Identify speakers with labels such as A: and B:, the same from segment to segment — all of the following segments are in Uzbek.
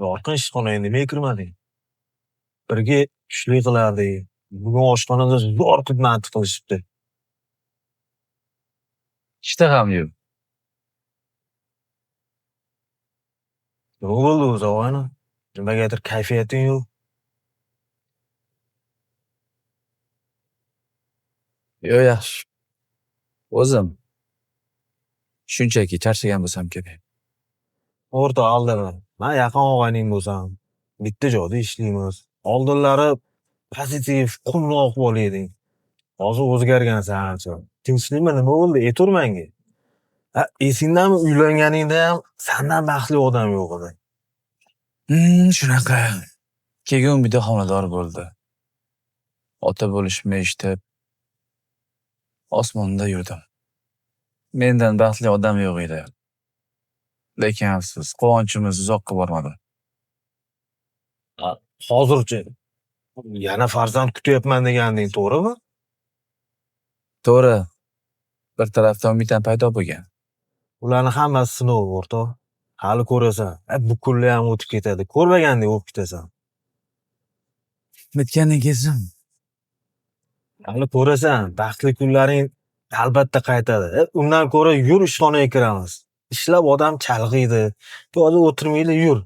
A: Yorqin, ishxonangga nimaga kirmading? Birga tushlik qilardik. Bugun oshxonada zo'r qilib manti qilishibdi.
B: Ishtaham yo'q.
A: Nima bo'ldi o'zi, og'ayni? Nimagadir kayfiyating yo'q.
B: Yo'q, yaxshi. O'zim shunchaki charchagan bo'lsam kerak.
A: O'rtoq, aldama. Man yaqin og'ayning bo'lsam, bitta joyda ishlaymiz. Oldinlari pozitiv, quvnoq bola eding. Hozir o'zgargansan ancha. Tinchlikmi, nima bo'ldi, aytaver manga. A, esingdami, uylanganingdayam sandan baxtli odam yo'q edi.
B: Shunaqa. Keyin Umida homilador bo'ldi. Ota bo'lishimni eshitib, osmonda yurdim. Mendan baxtli odam yo'q edi. Lekin afsus, quvonchimiz uzoqqa bormadi.
A: A, hozirchi yana farzand kutyapman deganding, to'g'rimi?
B: To'g'ri. Bir tarafdan umid ham paydo bo'lgan.
A: Ularni hammasi sinov, o'rtoq. Hali ko'rasan. A, bu kunlar ham o'tib ketadi. Ko'rmagandek bo'lib ketasan.
B: Aytganing kelsin.
A: Hali ko'rasan, baxtli kunlaring albatta qaytadi. E, undan ko'ra yur ishxonaga kiramiz. Ishlab odam chalg'iydi. Bu yerda o'tirmaydi, yur.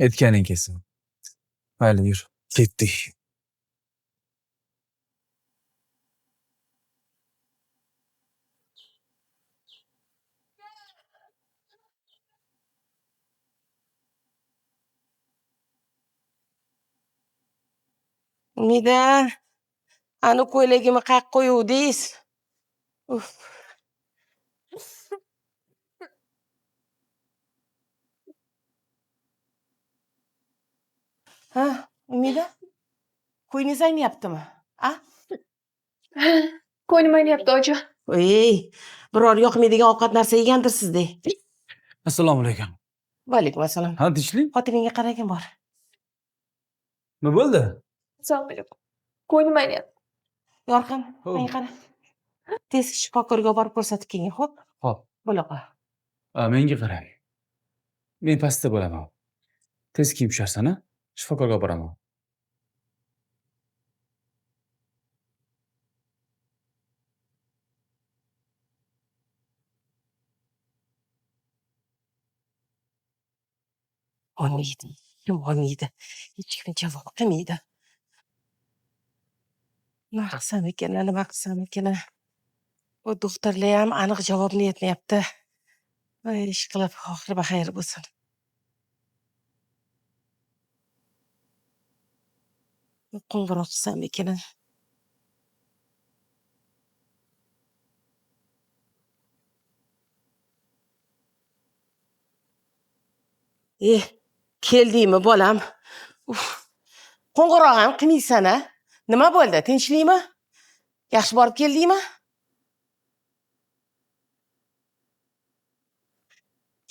B: Aytganing kelsin. Mayli, yur.
A: Ketdik.
C: Umida, ani ko'ylagimni qayerga qo'yuvdingiz? Uf. Ha, Umida? Ko'nglingiz ayniyaptimi? A?
D: Ko'nglim ayniyapti, oyi.
C: Ey, biror yoqmaydigan ovqat narsa yegandirsiz-da.
B: Assalomu alaykum.
C: Va alaykum assalom.
B: Ha, tinchlik?
C: Xotiningga qaragin bor.
B: Nima bo'ldi?
D: Assalomu alaykum. Ko'nglim ayniyapti.
C: Yorqin,
B: Xo'p.
C: menga qara. Tez shifokorga borib ko'rsatib kelgin, xo'p?
B: Xo'p.
C: Bo'la qol.
B: A, menga qarang. Men pastda bo'laman. Tez kiyib tusharsan, a? Shifokorga olib boraman.
C: Olmaydi, kim olmaydi. Hech kim javob qilmaydi. Nima qilsam ekan, nima qilsam ekan? Bu doktorlar ham aniq javobni aytmayapti. Voy, ish qilib, oxiri baxayr bo'lsin. Qo'ng'iroq qilsam ekan. E, keldingmi bolam? Uf. Qo'ng'iroq ham qilmaysan, a? Nima bo'ldi? Tinchlikmi? Yaxshi borib keldingmi?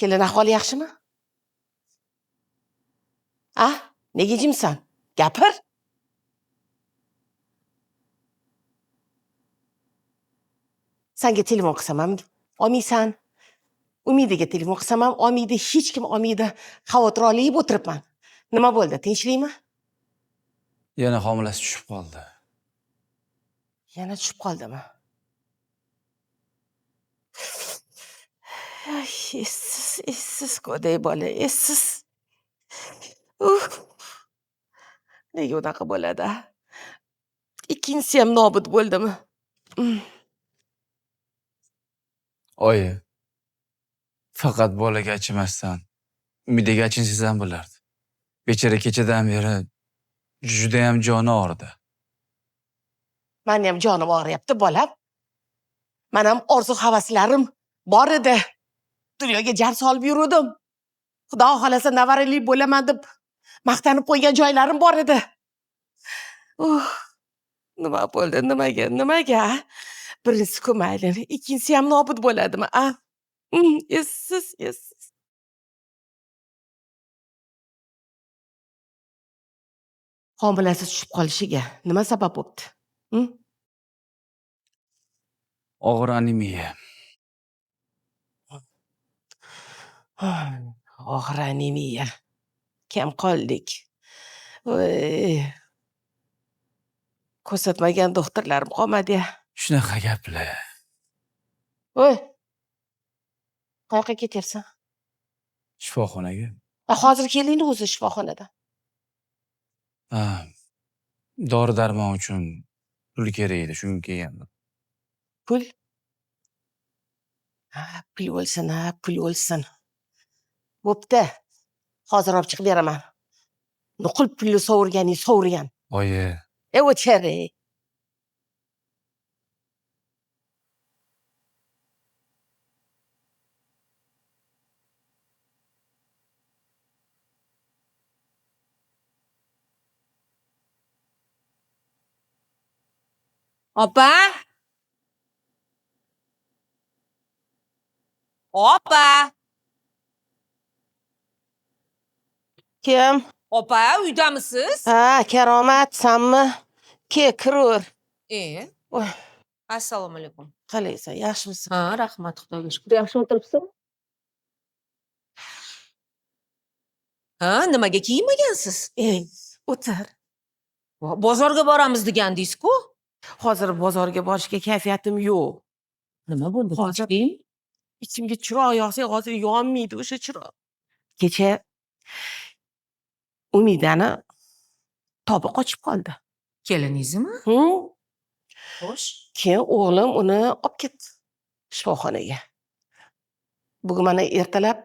C: Kelin ahvoli yaxshimi? A? Nega jimsan? Gapir. Sanga telefon qilsam ham olmaysan. Umidaga telefon qilsam ham olmaydi, hech kim olmaydi. Xavotir olib o'tiribman. Nima bo'ldi? Tinchlikmi?
B: Yana homilasi tushib qoldi.
C: Yana tushib qoldimi? Ay, essiz, essiz go'dak bola, essiz. Uf. Nega unaqa bo'ladi, a? Ikkinchisi ham nobud bo'ldimi?
B: Oyi, faqat bolaga achimasdan, Umidaga achinsangiz ham bo'lardi. Bechora kechadan beri juda ham joni og'ridi.
C: Meni ham jonim og'riyapti, bolam. Meni ham orzu havaslarim bor edi. Dunyoga jar solib yuruvdim. Xudo xohlasa nevarali bo'laman deb maqtanib qo'ygan joylarim bor edi. Nima bo'ldi? Nimaga? Nimaga? Birinchisi-ku mayli, ikkinchisi ham nobud bo'ladimi, a? Essiz, essiz. Homilasi tushib qolishiga nima sabab bo'pti?
B: Og'ir anemiya.
C: Og'ir anemiya. Kam qoldik. Voy. Ko'rsatmagan doktorlarim qolmadi ya.
B: Shunaqa gaplar.
C: Voy. Qayoqqa ketyapsan?
B: Shifoxonaga.
C: Hozir keldingmi o'zi shifoxonadan?
B: Ha. Dori darmon uchun pul kerak edi, shunga kelgandim.
C: Pul? Ha, pul bo'lsin, ha, pul bo'lsin. Bo'pti. Hozir olib chiqib beraman. Nuqul pulni sovurganing sovurgan.
B: Oyi.
C: O'chir.
E: Opa! Opa!
C: Kim?
E: Opa, uydamisiz?
C: Ha, Karomat, sanmi? Ke, kirur. Voy.
E: Assalomu alaykum.
C: Qalaysan, yaxshimisan?
E: Ha, rahmat, Xudoga shukr. Yaxshi o'tiribsizmi? Ha, nimaga kiyinmagansiz?
C: Ey, o'tir.
E: Bozorga boramiz degandingiz-ku.
C: Hozir bozorga borishga kayfiyatim yo'q.
E: Nima bo'ldi?
C: Hozir ichimga chiroq yoqsa, hozir yonmaydi o'sha chiroq. Kecha Umidani tobi qochib qoldi.
E: Keliningizmi? Xo'sh.
C: Keyin o'g'lim uni olib ketdi shifoxonaga. Bugun mana ertalab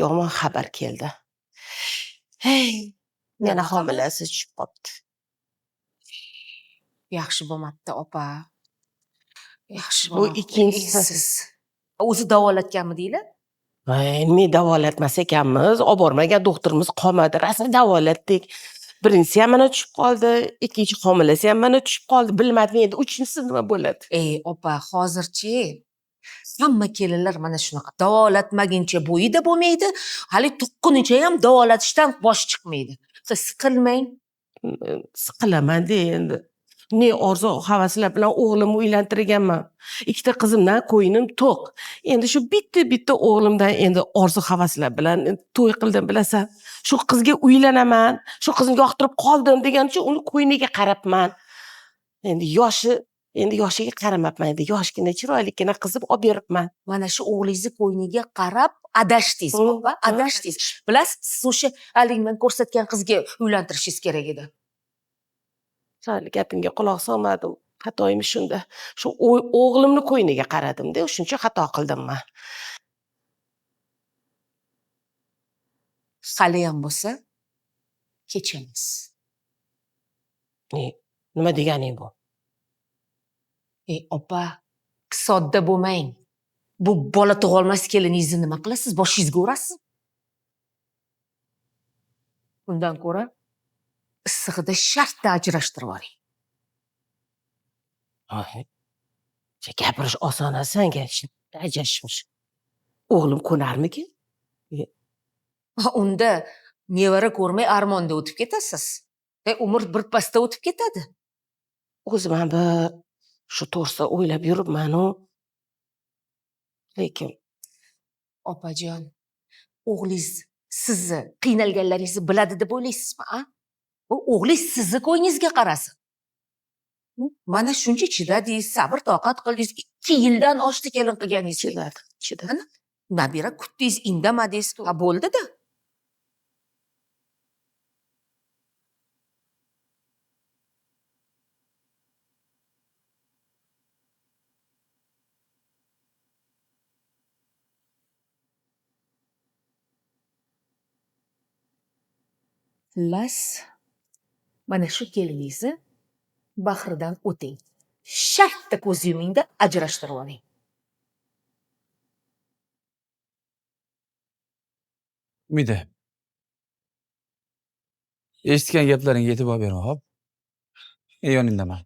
C: yomon xabar keldi. Hey, yana homilasi tushib qolibdi.
E: Yaxshi bo'lmabdi, opa. Yaxshi
C: Bu
E: bo'lmabdi.
C: ikkinchisi.
E: Siz o'zi davolatganmidinglar?
C: Voy, nima davolatmas ekanmiz? Olib bormagan doktorimiz qolmadi. Rosa davolatdik. Birinchisi ham mana tushib qoldi, ikkinchi homilasi ham mana tushib qoldi. Bilmadim endi uchinchisi nima bo'ladi.
E: Ey, opa, hozirchi hamma kelinlar mana shunaqa davolatmaguncha bo'yida bo'lmaydi, hali tuqqunicha ham davolatishdan bosh chiqmaydi. Siqilmang.
C: Siqilaman-da endi. Ne orzu havaslar bilan o'g'limni uylantirganman. Ikkita qizimdan ko'nglim to'q. Endi shu bitta-bitta o'g'limdan endi orzu havaslar bilan to'y qildim, bilasan. Shu qizga uylanaman, shu qizni yoqtirib qoldim degancha uni ko'ngliga qarabman. Endi yoshiga qaramabman, endi yoshgina chiroyligina qizim olib beribman.
E: Mana shu o'g'lingizni ko'ngliga qarab adashdingiz, opa, adashdingiz. Bilasiz, siz o'sha haligi men ko'rsatgan qizga uylantirishingiz kerak edi.
C: Sal gapimga quloq solmadim. Xatoyim shunda. Shu o'g'limni ko'ngliga qaradim-da, shuncha xato qildim men.
E: Hali ham bo'lsa kech emas.
C: Nima deganing bu?
E: Ey, opa, sodda bo'lmang. Bu bola tug'olmas keliningizni nima qilasiz? Boshingizga urasiz. Undan ko'ra issig'ida shartta ajrashtirib yuboring.
C: Gapirish oson sanga, ajrashmish. O'g'lim ko'narmikin?
E: Unda nevara ko'rmay armonda o'tib ketasiz. Umr bir pasda o'tib ketadi.
C: O'zim ham bir shu to'g'risida o'ylab yuribman-u. Lekin
E: opajon, o'g'lingiz sizni qiynalganlaringizni biladi deb o'ylaysizmi, a? U o'g'lingiz sizni ko'nglingizga qarasin. Mana shuncha chidadingiz, sabr toqat qildingiz, 2 yildan oshdi kelin qilganingiz.
C: Chidadi, chidadi.
E: Nabira kutdingiz, indamadingiz. Ha, bo'ldi-da. Xullas, mana shu keliningizni bahridan o'ting. Shartta ko'z yumingda ajrashtirib oling.
B: Umida. Eshitgan gaplaringga e'tibor berma, xo'p? Yoningdaman.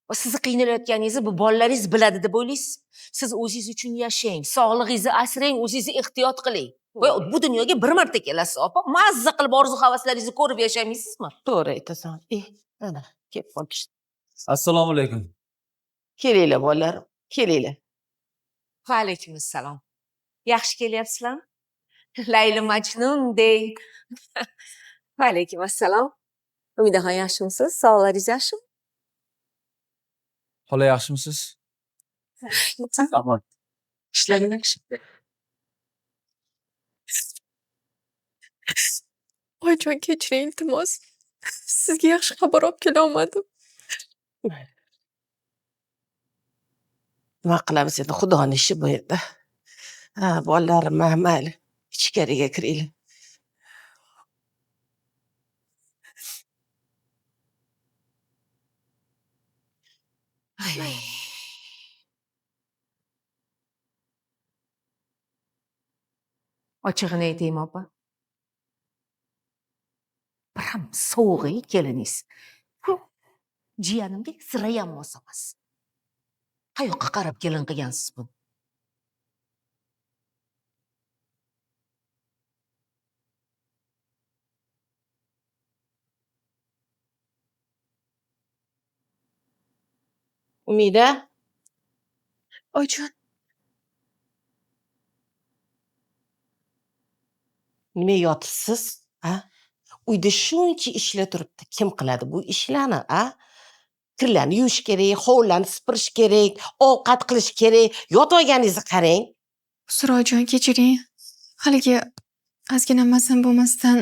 E: Va sizni qiynalayotganingizni bu bolalaringiz biladi deb o'ylaysiz. Siz o'zingiz uchun yashang, sog'lig'ingizni asrang, o'zingizni ehtiyot qiling. Va bu dunyoga bir marta kelasiz, opa. Mazza qilib orzu havaslaringizni ko'rib yashamaysizmi?
C: To'g'ri aytasan. Ana, kelib qolishdi.
B: Assalomu alaykum.
C: Kelinglar bolalar, kelinglar.
E: Va alaykum assalom. Yaxshi kelyapsizlarmi? Layli Majnundek. Va alaykum assalom. Umidaxon, yaxshimisiz? Sog'liqlaringiz yaxshimi?
B: Xola, yaxshimisiz? Omon.
E: Ishlaring yaxshimi?
D: Oyijon, kechiring, iltimos. Sizga yaxshi xabar olib kelolmadim.
C: Nima qilamiz endi, Xudoni ishi bu endi. Ha, bolalarim, ha, mayli, ichkariga kiringlar. Ay.
E: Ochig'ini aytaymi, opa?
C: Biram sovuq keliningiz. Jiyanimga sirayam mos emas. Qayoqqa qarab kelin qilgansiz buni? Umida,
D: Oyijon,
C: nima yotibsiz? A? Uyda shuncha ishlar turibdi. Kim qiladi bu ishlarni, a? Kirlarni yuvish kerak, hovlilarni supurish kerak, ovqat qilish kerak. Yotib olganingizni qarang.
D: Uzr, oyijon, kechiring. Haligi ozgina mazam bo'lmasdan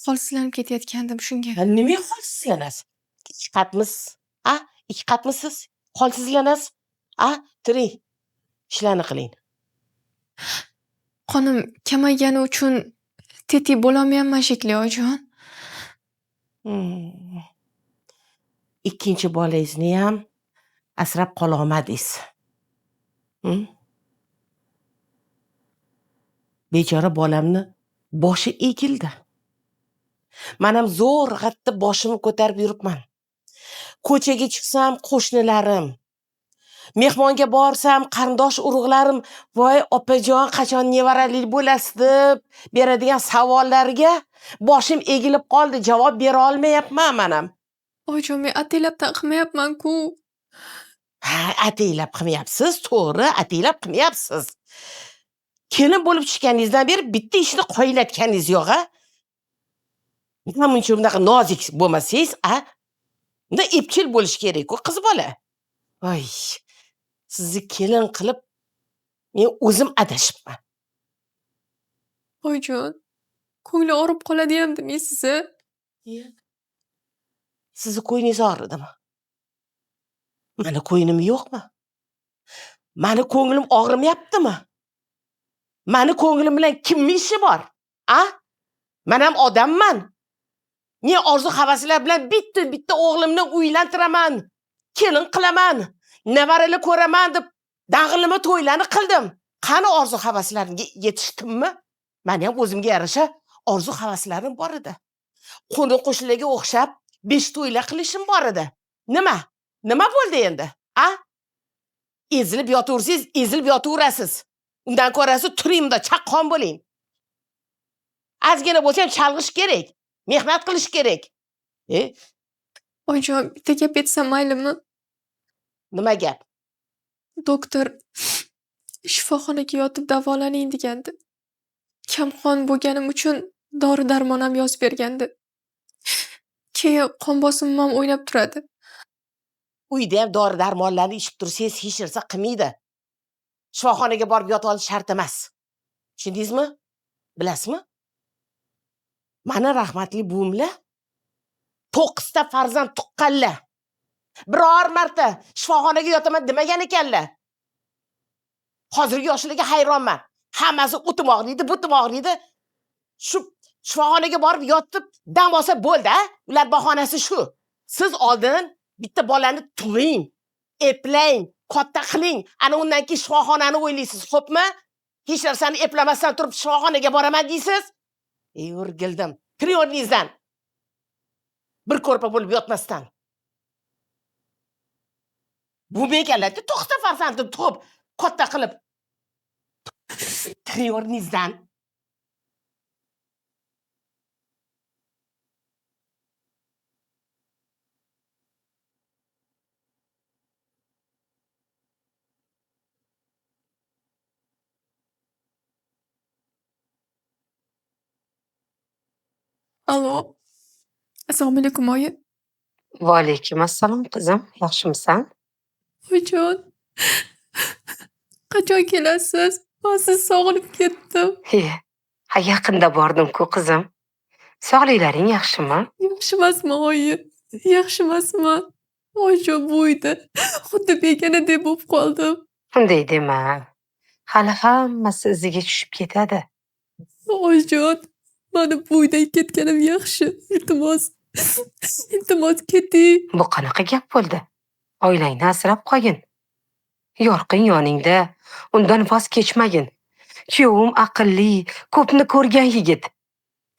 D: holsizlanib ketayotgandim shunga.
C: Ha, nima holsizlanasiz? Ikki qatmisiz? A? Ikki qatmisiz? Holsizlanasiz? A? Turing. Ishlarni qiling.
D: Qonim kamaygani uchun tetik bo'lolmayapman shekilli, oyijon.
C: Ikkinchi bolangizni ham asrab qololmadingiz. Bechora bolamni boshi egildi. Manam zo'rg'atda boshimni ko'tarib yuribman. Ko'chaga chiqsam qo'shnilarim, mehmonga borsam qarindosh urug'larim, voy opajon qachon nevarali bo'lasiz deb beradigan savollarga boshim egilib qoldi, javob bera olmayapman manam.
D: Oyijon, men ataylabdan qilmayapman-ku.
C: Ha, ataylab qilmayapsiz, to'g'ri, ataylab qilmayapsiz. Kelin bo'lib tushganingizdan beri bitta ishni qoyillatganingiz yo'q, a? Nima muncha bunaqa nozik bo'lmasangiz, a? Unda epchil bo'lish kerak-ku, qiz bola. Voy, sizni kelin qilib men o'zim adashibman.
D: Oyijon, ko'ngli og'rib qoladi-ham demaysiz-a?
C: Sizni ko'nglingiz og'ridimi? Mani ko'nglim yo'qmi? Mani ko'nglim og'rimayaptimi? Mani ko'nglim bilan kimning ishi bor? A? Men ham odamman. Men orzu havaslar bilan bitta-bitta o'g'limni uylantiraman, kelin qilaman, nevarali ko'raman deb dag'illama to'ylarni qildim. Qani orzu havaslarimga yetishdimmi? Meni ham o'zimga yarasha orzu havaslarim bor edi. Qo'ni qo'shnilarga o'xshab 5 to'ylar qilishim bor edi. Nima? Nima bo'ldi endi? A? Ezilib yotaversangiz, ezilib yotaverasiz. Undan ko'rasi turing da chaqqon bo'ling. Ozgina bo'lsa ham chalg'ish kerak, mehnat qilish kerak.
D: Oyijon, bitta gap aytsam maylimi?
C: Nima gap?
D: Doktor shifoxonaga yotib davolaning degandi. Kamqon bo'lganim uchun dori-darmon ham yozib bergandi. Keyin qon bosimim ham o'ynab turadi.
C: Uyda ham dori-darmonlarni ichib tursangiz hech narsa qilmaydi. Shifoxonaga borib yota olish shart emas. Tushundingizmi? Bilasizmi? Mana rahmatli buvimlar 9 ta farzand tuqqanlar. Biror marta shifoxonaga yotaman demagan ekanlar. Hozirgi yoshlarga hayronman. Hammasi o'tim og'riydi, butim og'riydi. Shu shifoxonaga borib yotib dam olsa bo'ldi, a? Ular bahonasi shu. Siz oldin bitta bolani tug'ing, eplang, katta qiling. Ana undan keyin shifoxonani o'ylaysiz, xo'pmi? Hech narsani eplamasdan turib shifoxonaga boraman deysiz? Ey, o'rgildim. Kiring o'rningizdan. Bir ko'rpa bo'lib yotmasdan. Bu ekanlar-da 9 ta farzandni tug'ib, katta qilib. Kiring o'rningizdan.
D: Alo. Assalomu alaykum, oyi.
F: Va alaykum assalom, qizim. Yaxshimisan?
D: Oyijon. Qachon kelasiz? Man sizni sog'inib ketdim.
F: He, ha yaqinda bordim-ku, qizim. Sog'liklaring yaxshimi?
D: Yaxshi emasman, oyi. Yaxshi emasman. Oyijon, bu uyda xuddi begonadek bo'lib qoldim.
F: Unday dema. Hali hammasi iziga tushib ketadi.
D: Oyijon, mani bu uydan ketganim yaxshi. Iltimos. Iltimos, keting.
F: Bu qanaqa gap bo'ldi? Oilangni asrab qolgin. Yorqin yoningda, undan voz kechmagin. Kuyovim aqlli, ko'pni ko'rgan yigit.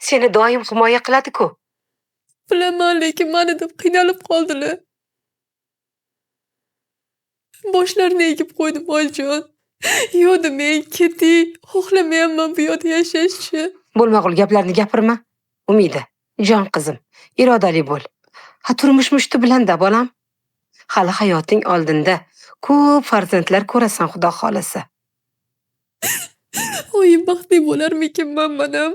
F: Seni doim himoya qiladi-ku.
D: Bilaman, lekin mani deb qiynalib qoldilar. Boshlarini egib qo'ydim, oyijon. Yo'q demang, keting. Xohlamayapman bu yoqda yashashni.
F: Bo'lmag'ul gaplarni gapirma. Umida, jon qizim, irodali bo'l. Ha, turmush mushti bilan-da, bolam. Hali hayoting oldinda. Ko'p farzandlar ko'rasan, Xudo xolasa.
D: Oyim, baxtli bo'larmikinman manam?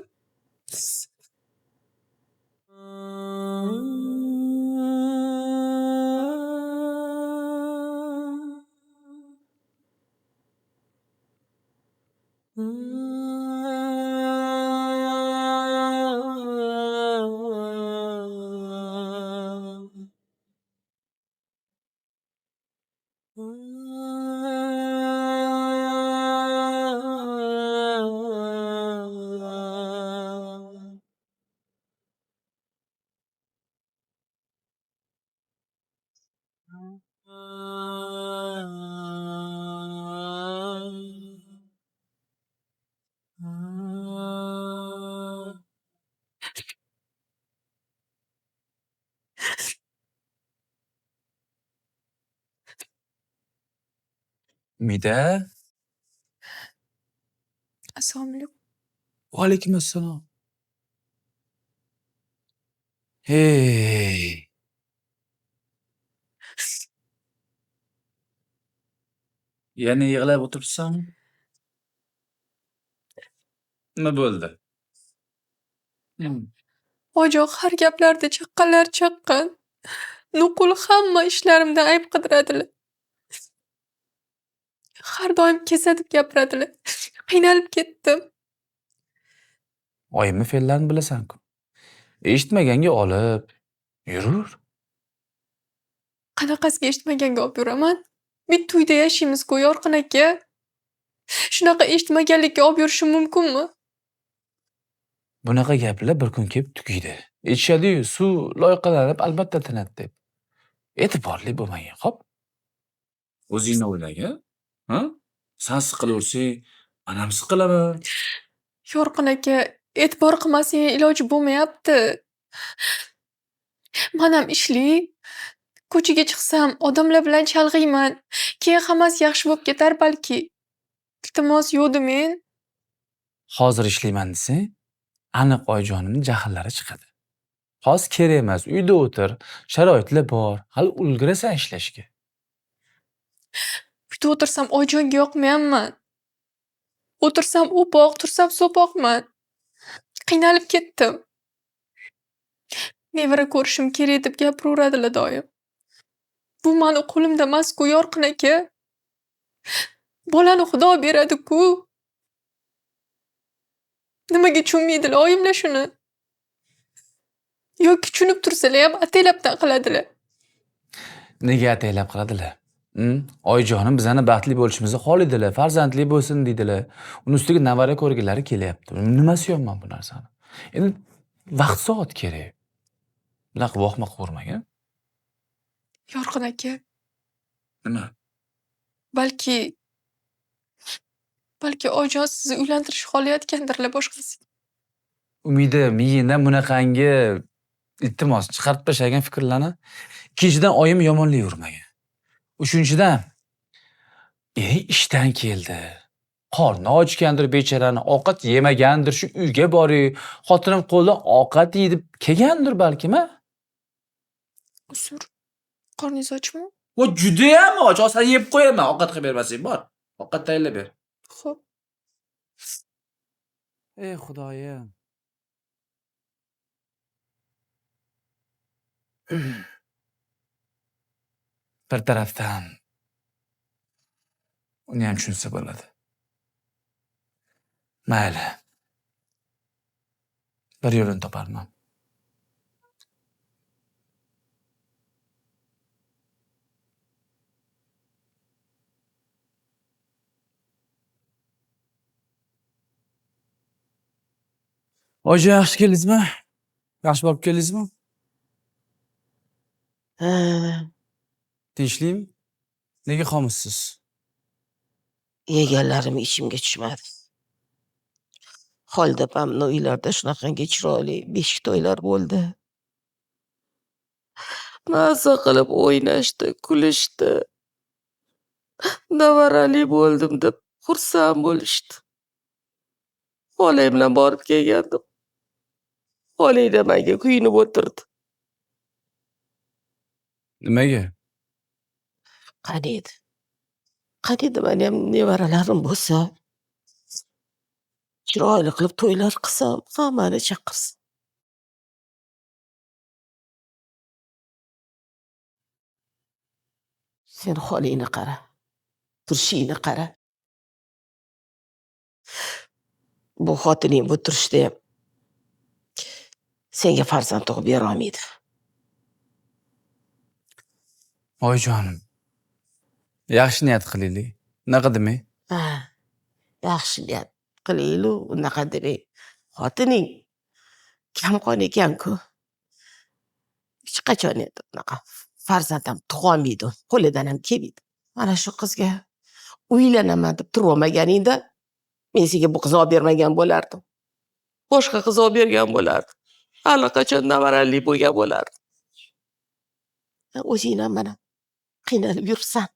B: Umida.
D: Assalomu alaykum.
B: Va alaykum assalom. Hey. Yana yig'lab o'tiribsanmi? Nima bo'ldi?
D: Oyijon, har gaplarida chaqqanlar chaqqan. Nuqul hamma ishlarimda ayb qidiradilar. Har doim kesatib gapiradilar. Qiynalib ketdim.
B: Oyimni fe'llarini bilasan-ku. Eshitmaganga olib yurur.
D: Qanaqasiga eshitmaganga olib yuraman? Bitta uyda yashaymiz-ku, Yorqin aka. Shunaqa eshitmaganlikka olib yurishim mumkinmi?
B: Bunaqa gaplar bir kun kelib tugaydi. Aytishadi-yu, suv loyqalanib albatta tinadi deb. E'tiborli bo'lmagin, xo'p? O'zingni o'ylagin, ha? San siqilaversang, men ham siqilaman.
D: Yorqin aka, e'tibor qilmasang iloji bo'lmayapti. Men ham ishli. Ko'chaga chiqsam odamlar bilan chalg'iyman. Keyin hammasi yaxshi bo'lib ketar balki. Iltimos, yo'q demang.
B: Hozir ishlayman desang, aniq oyijonimning jahllari chiqadi. Hozir kerak emas, uyda o'tir, sharoitlar bor, hali ulgurasan ishlashga.
D: Uyda o'tirsam oyijonga yoqmayapman. O'tirsam o'poq, tursam so'poqman. Qiynalib ketdim. Nevara ko'rishim kerak deb gapiraveradilar doim. Bu mani qo'limda emas-ku, Yorqin aka. Bolani Xudo beradi-ku. Nimaga tushunmaydilar oyimlar shuni? Yoki tushunib tursalar ham ataylabdan qiladilar.
B: Nega ataylab qiladilar? Oyijonim bizani baxtli bo'lishimizni xohlaydilar, farzandli bo'lsin deydilar. Uni ustiga navara ko'rgilari kelyapti. Nimasi yomon bu narsani? Endi vaqt soat kerak. Bunaqa vohma qilavermagin.
D: Yorqin aka.
B: Nima?
D: Balki oyijon sizni uylantirishni xohlayotgandirlar boshqasiga.
B: Umida, miyingdan bunaqangi iltimos chiqarib tashlagan fikrlarni. Ikkinchidan, oyim yomonlayvermagan. Uchinchidan, ishdan keldi. Qorni ochgandir bechorani, ovqat yemagandir, shu uyga boring, xotinim qo'lidan ovqat yeydi kelgandir balkim, ha?
D: Uzr. Qorningiz ochmi?
B: Voy, judayam och. Hozir yeb qo'yaman, ovqat qilib bermasang, bor. Ovqat tayyorlab ber.
D: Xo'p.
B: Ey Xudoyim. Bir tarafdan uni ham tushunsa bo'ladi. Mayli. Bir yo'lini toparman. Oyijon, yaxshi keldingizmi? Yaxshi borib keldingizmi?
C: Ha,
B: Tinchlikmi? Nega xomushsiz?
C: Yeganlarim ichimga tushmadi. Xolida opamni uylarida shunaqangi chiroyli beshik to'ylar bo'ldi. Maza qilib o'ynashdi, kulishdi. Nevarali bo'ldim deb xursand bo'lishdi. Xolang bilan borib kelgandim. Xolang da menga kuyunib o'tirdi.
B: Nimaga?
C: Qani edi? Qani edi meni ham nevaralarim bo'lsa. Chiroyli qilib to'ylar qilsam, hammani chaqirsam. Sen holingni qara, turishingni qara. Bu xotining bu turishda ham senga farzand tug'ib bera olmaydi.
B: Oyijonim, yaxshi niyat qilaylik. Unaqa demang.
C: Ha, yaxshi niyat qilaylik, unaqa demang. Xotining kamqon ekan-ku. Hech qachon endi unaqa farzand ham tug'olmaydi, qo'lidan ham kelmaydi. Mana shu qizga uylanaman deb turib olmaganingda, men senga bu qizni olib bermagan bo'lardim. Boshqa qiz olib bergan bo'lardim. Allaqachon nevarali bo'lgan bo'lardim. O'zing ham mana qiynalib yuribsan.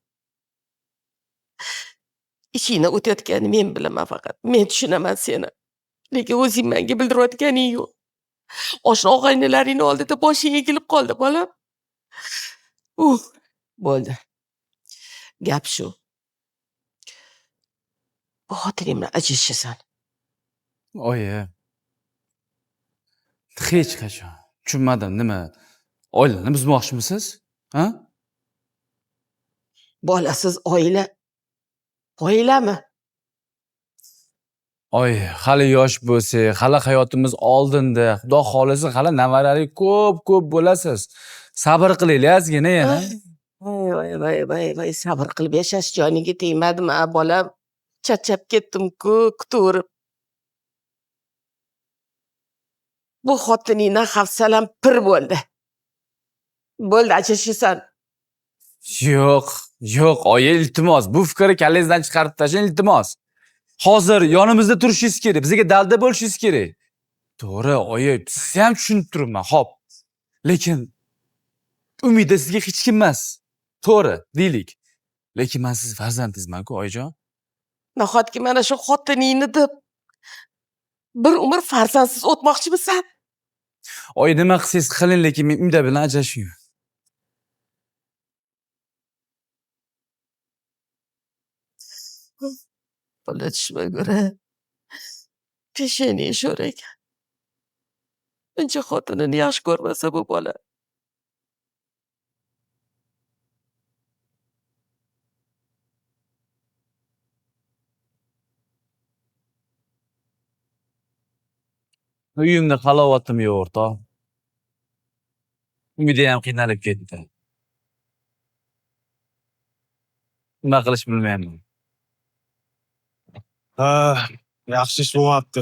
C: Ichingdan o'tayotganini men bilaman faqat. Men tushunaman seni. Lekin o'zing menga bildirayotganing yo'q. Oshna og'aynilaringni oldida boshing egilib qoldi, bolam. Bo'ldi. Gap shu. Bu xotining bilan ajrashasan.
B: Oyi. Hech qachon tushunmadim, nima? Oilani buzmoqchimisiz? Ha?
C: Bolasiz oila oilami?
B: Oy, hali yosh bo'lsak, hali hayotimiz oldinda. Xudo xolasa, hali nevarali ko'p-ko'p bo'lasiz. Sabr qilaylik ozgina yana.
C: Voy, voy, voy, voy, voy, sabr qilib yashash joningga tegmadimi, a bolam? Charchab ketdim-ku, kutaverib. Bu xotiningdan hafsalam pir bo'ldi. Bo'ldi, ajrashasan.
B: Yo'q, yo'q, oyi, iltimos. Bu fikrni kallangizdan chiqarib tashlang, iltimos. Hozir yonimizda turishingiz kerak, bizga dalda bo'lishingiz kerak. To'g'ri, oyi, sizni ham tushunib turibman, xo'p. Lekin Umida sizga hech kim emas. To'g'ri, deylik. Lekin men siz farzandingizman-ku, oyijon.
C: Nahotki mana shu xotiningni deb bir umr farzandsiz o'tmoqchimisan?
B: Oyi, nima qilsangiz qiling, lekin men Umida bilan ajrashmayman.
C: Bola tushmagur-a. Peshanang sho'r ekan. Uncha xotinini yaxshi ko'rmasa bu bola.
B: Uyimda halovatim yo'q, o'rtoq. Umida ham qiynalib ketdi. Nima qilish bilmayman.
A: Ha, yaxshi ish bo'lmabdi.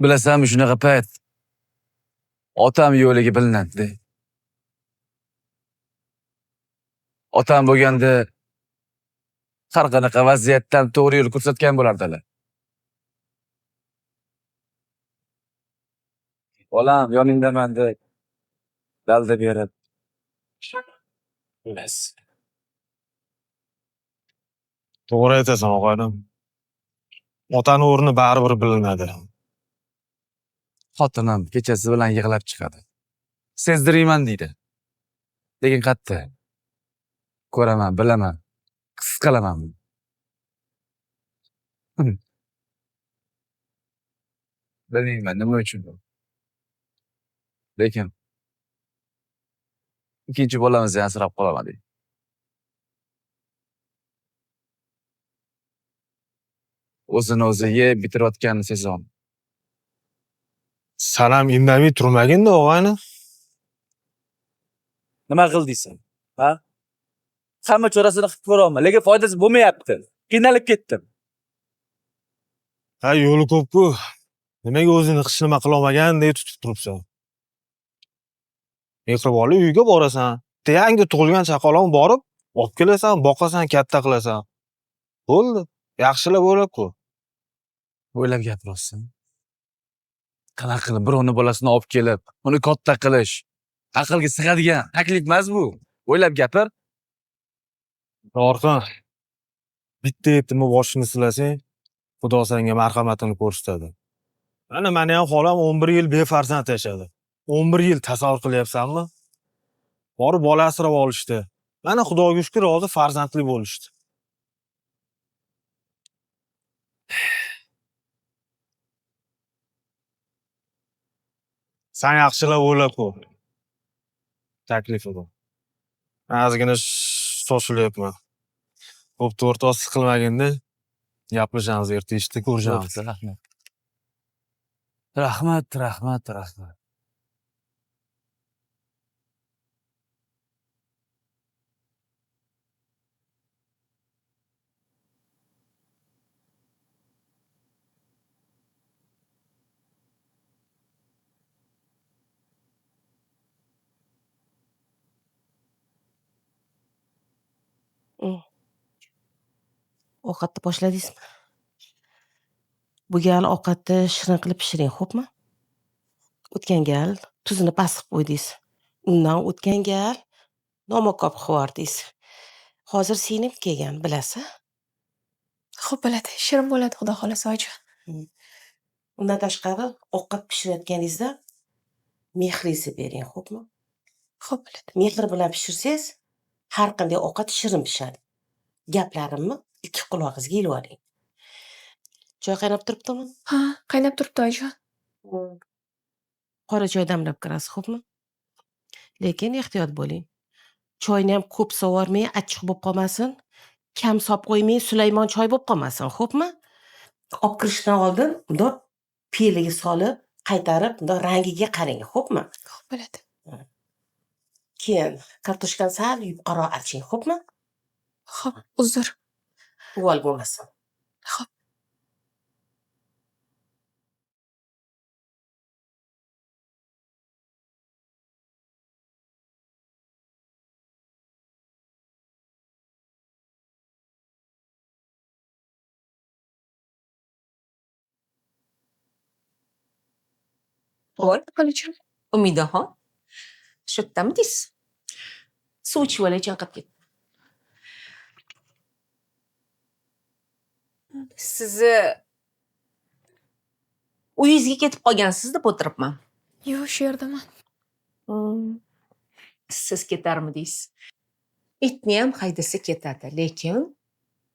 B: Bilasanmi, shunaqa payt otam yo'ligi bilinadi. Otam bo'lganda har qanaqa vaziyatdan to'g'ri yo'l ko'rsatgan bo'lardilar. Bolam, yoningdaman deb dalda berib. Xullas.
A: To'g'ri aytasan, og'aynim. Otani o'rni baribir bilinadi.
B: Xotinim kechasi bilan yig'lab chiqadi. Sezdirmayman deydi. Lekin qatta ko'raman, bilaman, his qilaman. Bilmayman nima uchun. Lekin ikkinchi bolamizni asrab qololmadik. O'zini o'zi yeb bitirayotganini sezoldim.
A: San ham indamay turmagin-da, og'ayni.
B: Nima qil deysan? Ha? Hamma chorasini qilib ko'ryapman, lekin foydasi bo'lmayapti. Qiynalib ketdim.
A: Ha, yo'li ko'p-ku. Nimaga o'zingni hech nima qila olmagandek tutib turibsan? Mehribonlik uyiga borasan. Bitta yangi tug'ilgan chaqaloq borib, olib kelasan, boqasan, katta qilasan. Bo'ldi. Yaxshilab o'ylab ko'r.
B: O'ylab gapiryapsan. Qanaqa qilib birovni bolasini olib kelib, uni katta qilish aqlga sig'adigan taklif emas bu. O'ylab gapir.
A: Yorqin, bitta yetimni boshini silasang, Xudo senga marhamatini ko'rsatadi. Mana meni ham xolam 11 yil befarzand yashadi. 11 yil tasavvur qilyapsanmi? Borib bola asrab olishdi. Mana Xudoga shukr, hozir farzandli bo'lishdi. Sen yaxshilab o'ylab ko'r. Taklifim. Ozgina shoshilyapman. Bo'pti, o'rtoq, siqilmaginda. Gaplashamiz erta ishda ko'rishamiz.
B: Rahmat. Rahmat, rahmat, rahmat.
C: Ovqatni boshladingizmi? Bu gal ovqatni shirin qilib pishiring, xo'pmi? O'tgan gal tuzini past qilib qo'ydingiz. Undan o'tgan gal nomaqob qilib yubordingiz. Hozir singlim kelgan, bilasiz?
D: Xo'p bo'ladi, shirin bo'ladi, Xudo xolasa, oyijon.
C: Undan tashqari ovqat pishirayotganingizda mehringizni bering, xo'pmi?
D: Xo'p bo'ladi.
C: Mehr bilan pishirsangiz, har qanday ovqat shirin pishadi. Gaplarimni ikki qulog'ingizga ilib oling. Choy qaynab turibdimi?
D: Ha, qaynab turibdi, oyijon.
C: Qora choy damlab kirasiz, xo'pmi? Lekin ehtiyot bo'ling. Choyni ham ko'p sovormang, achchiq bo'lib qolmasin. Kam solib qo'ymang, Sulaymon choy bo'lib qolmasin, xo'pmi? Olib kirishdan oldin bundoq piyolaga solib, qaytarib, bundoq rangiga qarang, xo'pmi?
D: Xo'p bo'ladi.
C: Keyin kartoshkani sal yupqaroq arching, xo'pmi?
D: Xo'p, uzr.
C: Uvol bo'lmasin.
D: Xo'p.
E: Voy,
D: Xolajon.
E: Umidaxon, shu yerdamidingiz? Suv ichib olay, chanqab ketdim. Sizni uyingizga ketib qolgansiz deb o'tiribman.
D: Yo'q, shu yerdaman.
E: Siz ketarmidingiz? Itni ham haydasa ketadi, lekin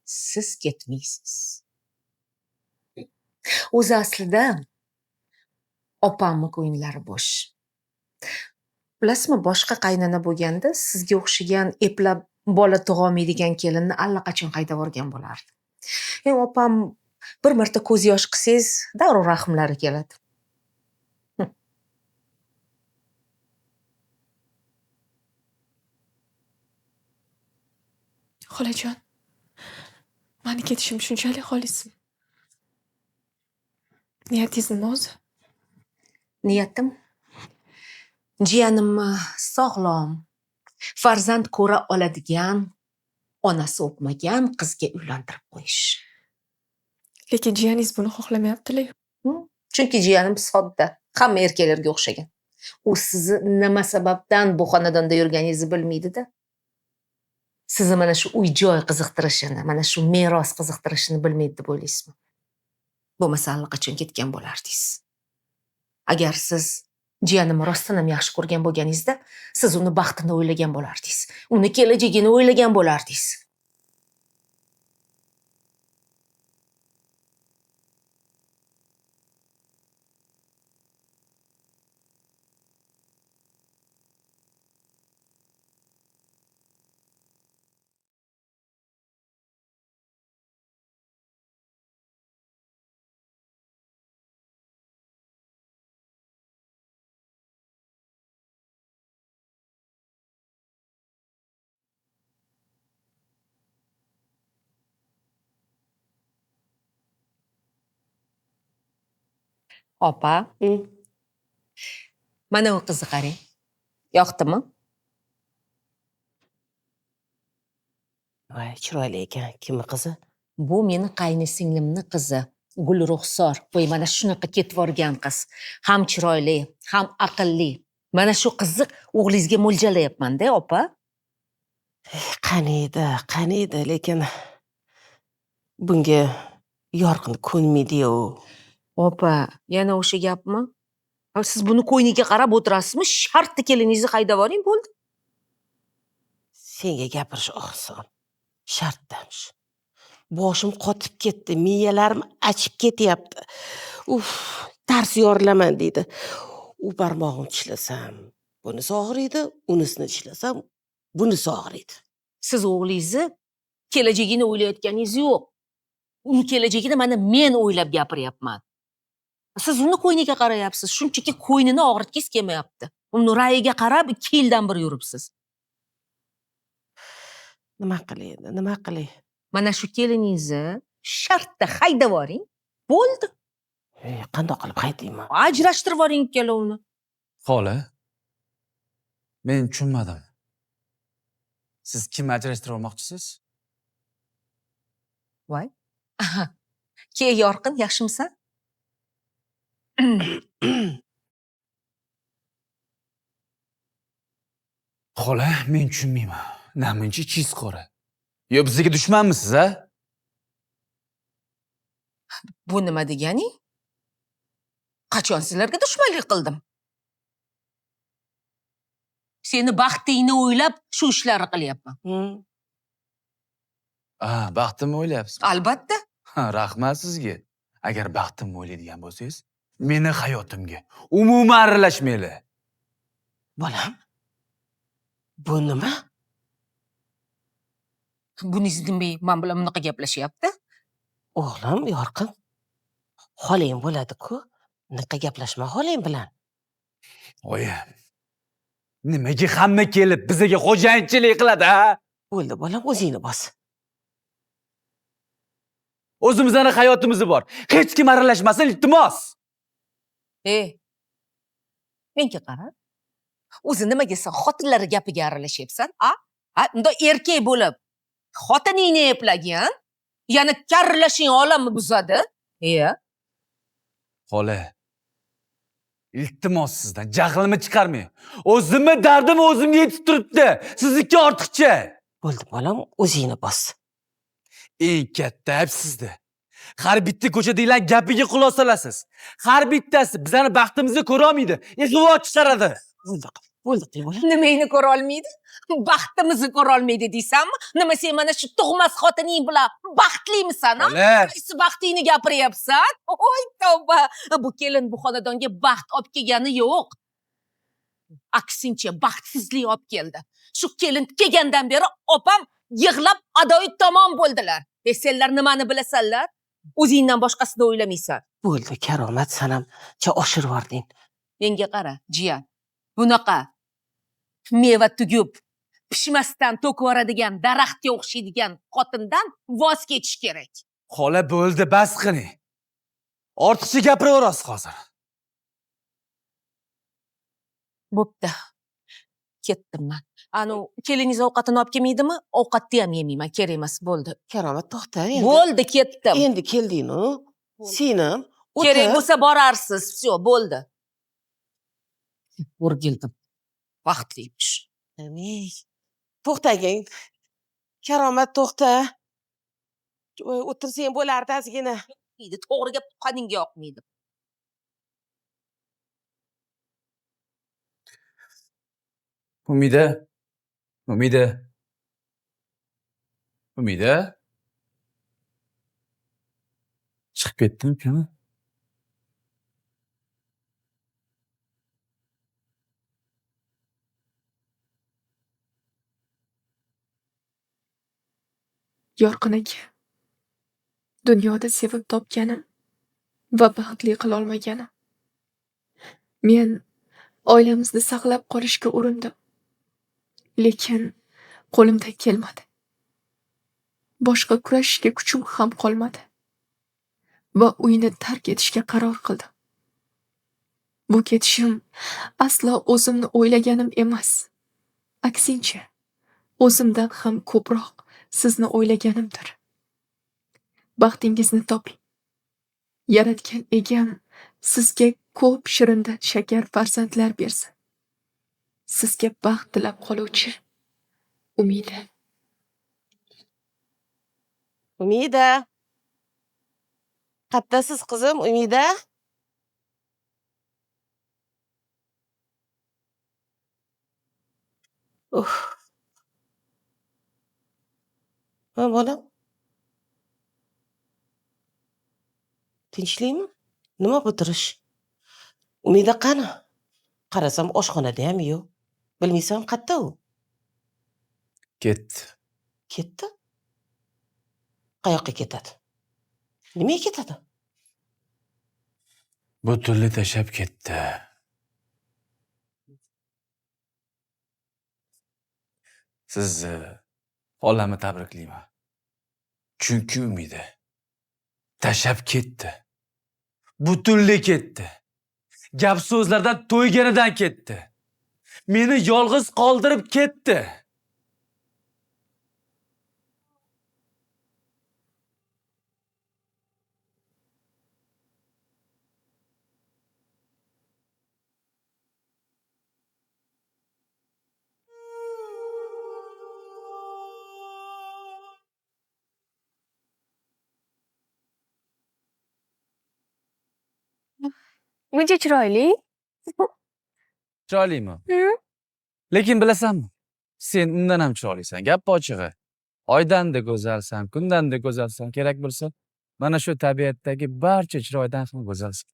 E: siz ketmaysiz. O'zi aslida opamni ko'nglari bo'sh. Bilasizmi, boshqa qaynona bo'lganda sizga o'xshagan eplab bola tug'olmaydigan kelinni allaqachon haydab yuborgan bo'lardi. Opam bir marta ko'z yosh qilsangiz, darrov rahmlari keladi.
D: Xolajon, mani ketishim shunchalik xohlaysizmi? Niyatingiz nima o'zi?
E: Niyatim jiyanimni sog'lom, farzand ko'ra oladigan, onasi o'pmagan qizga uylantirib qo'yish.
D: Lekin jiyaningiz buni xohlamayaptilar.
E: Chunki jiyanim sodda, hamma erkaklarga o'xshagan. U sizni nima sababdan bu xonadonda yurganingizni bilmaydi-da. Sizni mana shu uy-joy qiziqtirishini, mana shu meros qiziqtirishini bilmaydi deb o'ylaysizmi? Bo'lmasa allaqachon ketgan bo'lardingiz. Agar siz jiyanimni rostdan ham yaxshi ko'rgan bo'lganingizda, siz uni baxtini o'ylagan bo'lardingiz. Uni kelajagini o'ylagan bo'lardingiz. Opa, mana u qizni qarang. Yoqdimi?
C: Voy, chiroyli ekan. Kimni qizi?
E: Bu meni qayni singlimni qizi. Gulruxsor. Voy, mana shunaqa ketvorgan qiz. Ham chiroyli, ham aqlli. Mana shu qizni o'g'lingizga mo'ljallayapman-da, opa.
C: Qani edi, qani edi, lekin bunga Yorqin ko'nmaydi-yu.
E: Opa, yana o'sha gapmi? Siz buni ko'yniga qarab o'tirasizmi? Shartta keliningizni haydab yuboring, bo'ldi.
C: Senga gapirish oson. Shartdamish. Boshim qotib ketdi, miyalarim achib ketyapti. Uf, tars yorilaman deydi. U barmog'imni tishlasam, bunisi og'riydi, unisini tishlasam, bunisi og'riydi.
E: Siz o'g'lingizni kelajagini o'ylayotganingiz yo'q. Uni kelajagini mana men o'ylab gapiryapman. Siz uni ko'yniga qarayapsiz. Shunchaki ko'ynini og'ritgingiz kelmayapti. Uni rayiga qarab 2 yildan bir yuribsiz.
C: Nima qilay endi, nima qilay?
E: Mana shu keliningizni shartta haydab yuboring. Bo'ldi.
C: Qandoq qilib haydayman?
E: Ajrashtirib yuboring ikkalovini.
B: Xola, men tushunmadim. Siz kimni ajrashtirib olmoqchisiz?
E: Voy. Ke Yorqin, yaxshimisan?
B: Xola, men tushunmayman. Namuncha ichingiz qora. Yo, bizga dushmanmisiz, a?
E: Bu nima deganing? Qachon sizlarga dushmanlik qildim? Seni baxtingni o'ylab shu ishlarni qilyapman.
B: Baxtimni o'ylayapsiz?
E: Albatta.
B: Ha, rahmat sizga. Agar baxtimni o'ylaydigan bo'lsangiz, meni hayotimga umuman aralashmanglar.
C: Bolam, bu nima?
E: Buningiz nima, men bilan bunaqa gaplashyapti?
C: O'g'lim Yorqin, xolang bo'ladi-ku. Bunaqa gaplashma xolang bilan.
B: Oyi, nimaga hamma kelib bizga xo'jayinchilik qiladi, ha?
C: Bo'ldi, bolam, o'zingni bos.
B: O'zimizning hayotimiz bor. Hech kim aralashmasin, iltimos.
E: Menga qara. O'zi nimaga sen xotinlar gapiga aralashyapsan, a? Ha, unda erkak bo'lib xotiningni eplagin, yana karlashing olamni buzadi.
B: Xola, iltimos sizdan jahlimni chiqarmang. O'zimni dardim o'zimga yetib turibdi. Sizniki ortiqcha.
C: Bo'ldi, bolam, o'zingni bos.
B: Eng katta ayb sizda. Har bitta ko'chadagilar gapiga quloq solasiz. Har bittasi bizning baxtimizni ko'ra olmaydi, ig'vo chiqaradi.
C: Bo'ldi, bo'ldi, bolam.
E: Nimangni ko'ra olmaydi? Baxtimizni ko'ra olmaydi deysanmi? Nima sen mana shu tug'mas xotining bilan baxtlimisan, ha? Qaysi baxtingni gapiryapsan? Oy tavba! Bu kelin bu xonadonga baxt olib kelgani yo'q. Aksincha baxtsizlik olib keldi. Shu kelin kelgandan beri opam yig'lab adoyi tamom bo'ldilar. Senlar nimani bilasanlar? O'zingdan boshqasini o'ylamaysan.
C: Bo'ldi, Karomat, san ham oshirib yubording.
E: Menga qara, jiyan. Bunaqa meva tugib, pishmasdan to'kib yuboradigan daraxtga o'xshaydigan xotindan voz kechish kerak.
B: Xola, bo'ldi, bas qiling. Ortiqcha gapiraverasiz hozir.
E: Bo'pti. Ketdim men. Anu keliningiz ovqatini olib kelmaydimi? Ovqatni ham yemayman, kerak emas, bo'ldi.
C: Karomat, to'xta endi.
E: Bo'ldi, ketdim.
C: Endi kelding-ku. Senim, o'tir.
E: Kerak bo'lsa borarsiz, vsyo, bo'ldi. O'rgildim. Baxtliymish.
C: To'xtagin. Karomat, to'xta. O'tirsang bo'lardi ozgina.
E: To'g'ri gap tuqqaningga yoqmaydi.
B: Umida. Umida. Umida. Chiqib ketdimi kim?
D: Yorqin aka, dunyoda sevib topganim va baxtli qilolmaganim. Men oilamizni saqlab qolishga urindim. Lekin qo'limdan kelmadi. Boshqa kurashishga kuchim ham qolmadi. Va uyni tark etishga qaror qildim. Bu ketishim aslo o'zimni o'ylaganim emas. Aksincha, o'zimdan ham ko'proq sizni o'ylaganimdir. Baxtingizni toping. Yaratgan egam sizga ko'p shirindan shakar farzandlar bersin. Sizga baxt tilab qoluvchi Umida.
C: Umida. Qattasiz qizim, Umida? Uf. Ha, bolam. Tinchlikmi? Nima bu turish? Umida qani? Qarasam oshxonada ham yo'q. Bilmaysan qayerda u?
B: Ketdi.
C: Ketdi? Qayoqqa ketadi? Nimaga ketadi?
B: Butunlay tashlab ketdi. Sizni xolamni tabriklayman. Chunki Umida tashlab ketdi. Butunlay ketdi. Gap so'zlardan to'yganidan ketdi. Meni yolg'iz qoldirib ketdi.
D: Buncha chiroyli.
B: Chiroylimi? Lekin bilasanmi? Sen undan ham chiroylisan. Gap ochig'i. Oydan-da go'zalsan, kundan-da go'zalsan, kerak bo'lsa, mana shu tabiatdagi barcha chiroydan ham go'zalsan.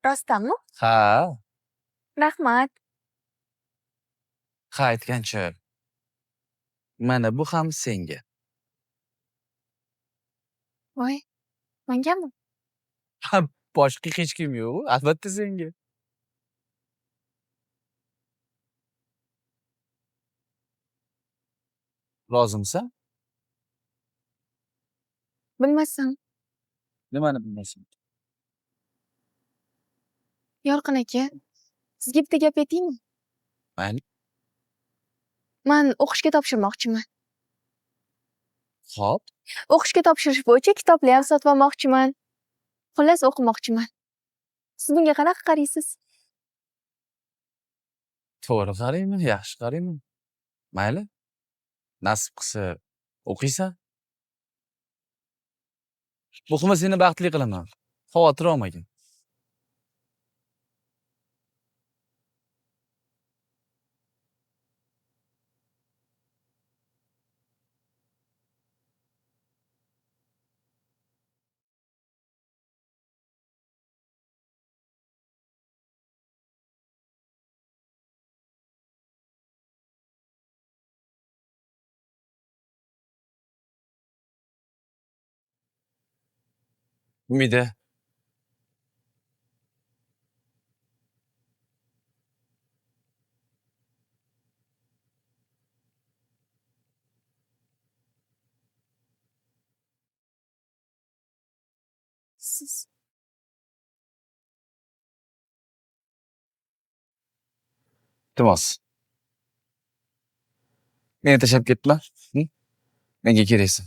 D: Rostdanmi?
B: Ha.
D: Rahmat.
B: Ha, aytgancha. Mana bu ham senga.
D: Voy, mengami?
B: Ha, boshqa hech kim yo'q, albatta senga. Lozimsan?
D: Bilmasam.
B: Nimani bilmaysan?
D: Yorqin aka, sizga bitta gap aytaymi?
B: Mayli.
D: Men o'qishga topshirmoqchiman.
B: Xo'p.
D: O'qishga topshirish bo'yicha kitoblar ham sotib olmoqchiman. Xullas, o'qimoqchiman. Siz bunga qanaqa qaraysiz?
B: To'g'ri qarayman, yaxshi qarayman. Mayli. Nasib qilsa o'qiysan. Muhimi seni baxtli qilaman. Xavotir olmagin. Umida.
D: Siz.
B: Iltimos. Meni tashlab ketma. Menga keraksan.